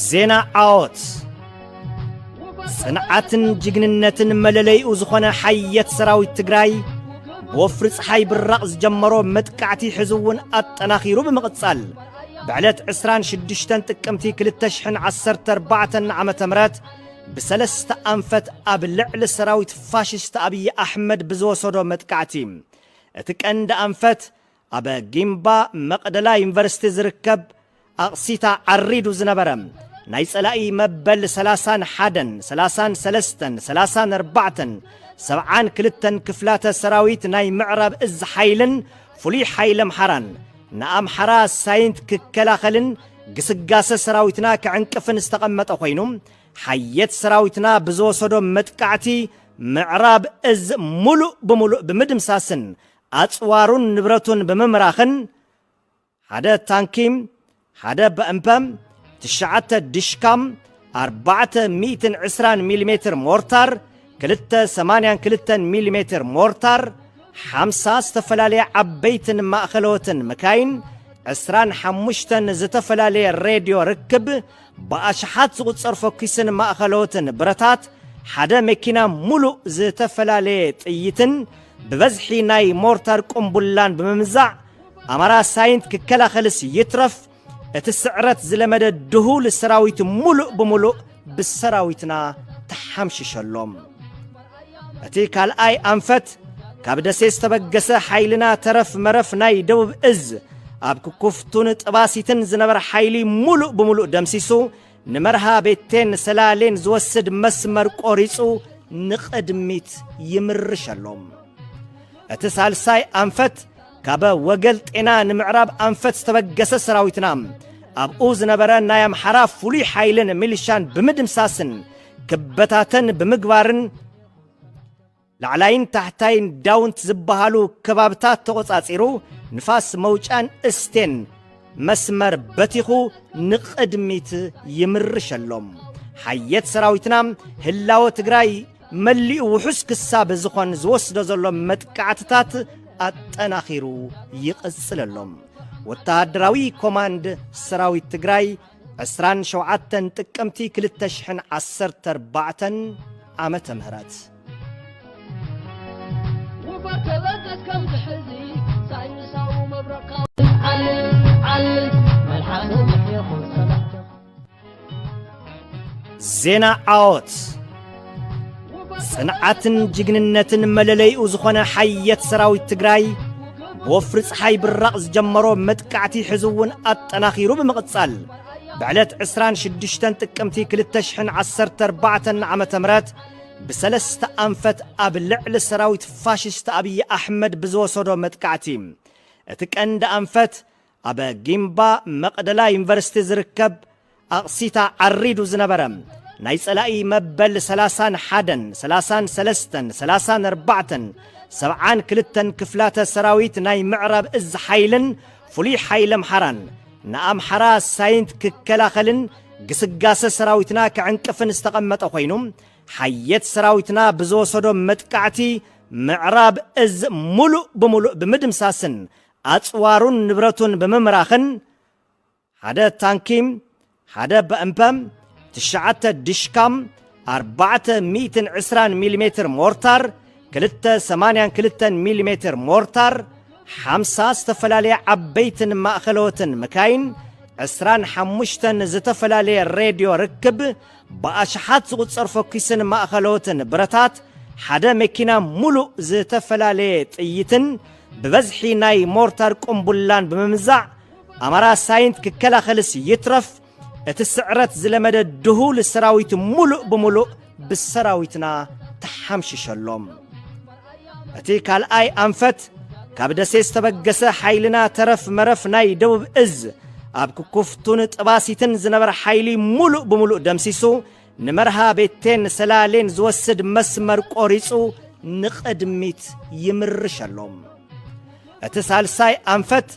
ዜና ዓወት። ጽንዓትን ጅግንነትን መለለይኡ ዝኾነ ሓየት ሰራዊት ትግራይ፣ ብወፍሪ ፀሓይ ብራቕ ዝጀመሮ መጥቃዕቲ ሕዚ እውን ኣጠናኺሩ ብምቕጻል፣ ብዕለት ዕስራን ሽዱሽተን ጥቅምቲ ክልተ ሽሕን ዓሰርተ ኣርባዕተን ዓመተ ምህረት ብሰለስተ ኣንፈት ኣብ ልዕሊ ሰራዊት ፋሽስት ኣብይ ኣሕመድ ብዝወሰዶ መጥቃዕቲ፣ እቲ ቀንዲ ኣንፈት ኣብ ጊምባ መቕደላ ዩኒቨርሲቲ ዝርከብ ኣቕሲታ ዓሪዱ ዝነበረ ናይ ጸላኢ መበል ሰላሳን ሓደን፣ ሰላሳን ሰለስተን፣ ሰላሳን ኣርባዕተን፣ ሰብዓን ክልተን ክፍላተ ሰራዊት ናይ ምዕራብ እዝ ሓይልን ፍሉይ ሓይሊ ኣምሓራን ንኣምሓራ ሳይንት ክከላኸልን ግስጋሰ ሰራዊትና ክዕንቅፍን ዝተቐመጠ ኮይኑ፣ ሓየት ሰራዊትና ብዝወሰዶ መጥቃዕቲ ምዕራብ እዝ ሙሉእ ብምሉእ ብምድምሳስን ኣጽዋሩን ንብረቱን ብምምራኽን፣ ሓደ ታንኪ፣ ሓደ በእምፐ፣ ትሽዓተ ድሽካም፣ ኣርባዕተ ሚእትን ዕስራን ሚሊሜትር ሞርታር፣ ክልተ ሰማንያን ክልተን ሚሊሜትር ሞርታር፣ ሓምሳ ዝተፈላለየ ዓበይትን ማእኸለዎትን መካይን፣ ዕስራን ሓሙሽተን ዝተፈላለየ ሬድዮ ርክብ፣ ብኣሽሓት ዝቑጸር ፈኲስን ማእኸለዎትን ብረታት፣ ሓደ መኪና ሙሉእ ዝተፈላለየ ጥይትን ብበዝሒ ናይ ሞርታር ቁምቡላን ብምምዛዕ፣ ኣማራ ሳይንት ክከላኸልስ ይትረፍ፣ እቲ ስዕረት ዝለመደ ድሁል ሰራዊት ሙሉእ ብምሉእ ብሰራዊትና ተሓምሽሸሎም። እቲ ካልኣይ ኣንፈት፣ ካብ ደሴ ዝተበገሰ ሓይልና ተረፍ መረፍ ናይ ደቡብ እዝ፣ ኣብ ክኩፍቱን ጥባሲትን ዝነበረ ሓይሊ ሙሉእ ብምሉእ ደምሲሱ፣ ንመርሃ ቤቴን ሰላሌን ዝወስድ መስመር ቆሪጹ ንቕድሚት ይምርሸሎም። እቲ ሳልሳይ ኣንፈት፣ ካብ ወገል ጤና ንምዕራብ ኣንፈት ዝተበገሰ ሰራዊትና፣ ኣብኡ ዝነበረ ናይ ኣምሓራ ፍሉይ ሓይልን ሚሊሻን ብምድምሳስን ክበታተን ብምግባርን፣ ላዕላይን ታሕታይን ዳውንት ዝበሃሉ ከባብታት ተቖጻጺሩ፣ ንፋስ መውጫን እስቴን መስመር በቲኹ ንቕድሚት ይምርሸሎም። ሓየት ሰራዊትና ህላወ ትግራይ መሊኡ ውሑስ ክሳብ ዝኾን ዝወስዶ ዘሎ መጥቃዕትታት ኣጠናኺሩ ይቕጽለሎም። ወተሃደራዊ ኮማንድ ሰራዊት ትግራይ፣ ዕስራን ሸውዓተን ጥቅምቲ ክልተ ሽሕን ዓሰርተ ኣርባዕተን ዓመተ ምህረት። ውፈር ተበገስ ከምዚ ሕዚ ሳይንሳዊ መብረቃዊ ዓልል ዓልል መልሓስ ይኹን ሰላም። ዜና ዓወት። ጽንዓትን ጅግንነትን መለለይኡ ዝኾነ ሓየት ሰራዊት ትግራይ፣ ብወፍሪ ፀሓይ ብራቕ ዝጀመሮ መጥቃዕቲ ሕዚ እውን ኣጠናኺሩ ብምቕጻል፣ ብዕለት ዕስራን ሽዱሽተን ጥቅምቲ ክልተ ሽሕን ዓሰርተ ኣርባዕተን ዓመተ ምህረት ብሰለስተ ኣንፈት ኣብ ልዕሊ ሰራዊት ፋሽስት ኣብይ ኣሕመድ ብዝወሰዶ መጥቃዕቲ፣ እቲ ቀንዲ ኣንፈት ኣብ ጊምባ መቕደላ ዩኒቨርሲቲ ዝርከብ ኣቕሲታ ዓሪዱ ዝነበረ ናይ ጸላኢ መበል ሰላሳን ሓደን፣ ሰላሳን ሰለስተን፣ ሰላሳን ኣርባዕተን፣ ሰብዓን ክልተን ክፍላተ ሰራዊት ናይ ምዕራብ እዝ ሓይልን ፍሉይ ሓይሊ ኣምሓራን ንኣምሓራ ሳይንት ክከላኸልን ግስጋሰ ሰራዊትና ክዕንቅፍን ዝተቐመጠ ኮይኑ፣ ሓየት ሰራዊትና ብዝወሰዶ መጥቃዕቲ ምዕራብ እዝ ሙሉእ ብምሉእ ብምድምሳስን ኣጽዋሩን ንብረቱን ብምምራኽን፣ ሓደ ታንኪ፣ ሓደ በእምፐ፣ ትሽዓተ ድሽካም፣ ኣርባዕተ ሚእትን ዕስራን ሚሊ ሜትር ሞርታር፣ ክልተ ሰማንያን ክልተን ሚሊ ሜትር ሞርታር፣ ሓምሳ ዝተፈላለያ ዓበይትን ማእኸለዎትን መካይን፣ ዕስራን ሓሙሽተን ዝተፈላለየ ሬድዮ ርክብ፣ ብኣሽሓት ዝቑጸር ፈኲስን ማእኸለዎትን ብረታት፣ ሓደ መኪና ሙሉእ ዝተፈላለየ ጥይትን ብበዝሒ ናይ ሞርታር ቁምቡላን ብምምዛዕ፣ ኣማራ ሳይንት ክከላኸልስ ይትረፍ፣ እቲ ስዕረት ዝለመደ ድሁል ሰራዊት ሙሉእ ብምሉእ ብሰራዊትና ተሓምሽሸሎም። እቲ ካልኣይ ኣንፈት፣ ካብ ደሴ ዝተበገሰ ሓይልና ተረፍ መረፍ ናይ ደቡብ እዝ፣ ኣብ ክኩፍቱን ጥባሲትን ዝነበረ ሓይሊ ሙሉእ ብምሉእ ደምሲሱ፣ ንመርሃ ቤቴን ሰላሌን ዝወስድ መስመር ቆሪጹ ንቕድሚት ይምርሸሎም። እቲ ሳልሳይ ኣንፈት፣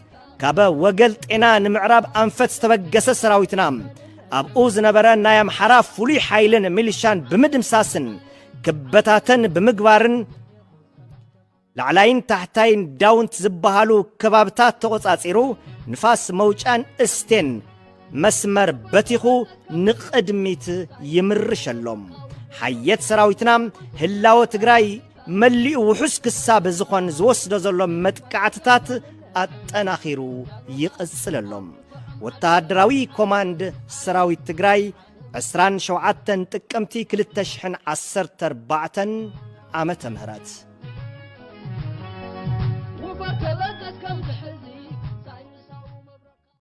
ካብ ወገል ጤና ንምዕራብ ኣንፈት ዝተበገሰ ሰራዊትና፣ ኣብኡ ዝነበረ ናይ ኣምሓራ ፍሉይ ሓይልን ሚሊሻን ብምድምሳስን ክበታተን ብምግባርን፣ ላዕላይን ታሕታይን ዳውንት ዝበሃሉ ከባብታት ተቖጻጺሩ፣ ንፋስ መውጫን እስቴን መስመር በቲኹ ንቕድሚት ይምርሸሎም። ሓየት ሰራዊትና ህላወ ትግራይ መሊኡ ውሑስ ክሳብ ዝኾን ዝወስዶ ዘሎ መጥቃዕትታት ኣጠናኺሩ ይቕጽለሎም። ወተሃደራዊ ኮማንድ ሰራዊት ትግራይ ዕስራን ሸውዓተን ጥቅምቲ ክልተ ሽሕን ዓሰርተ ኣርባዕተን ዓመተ ምህረት።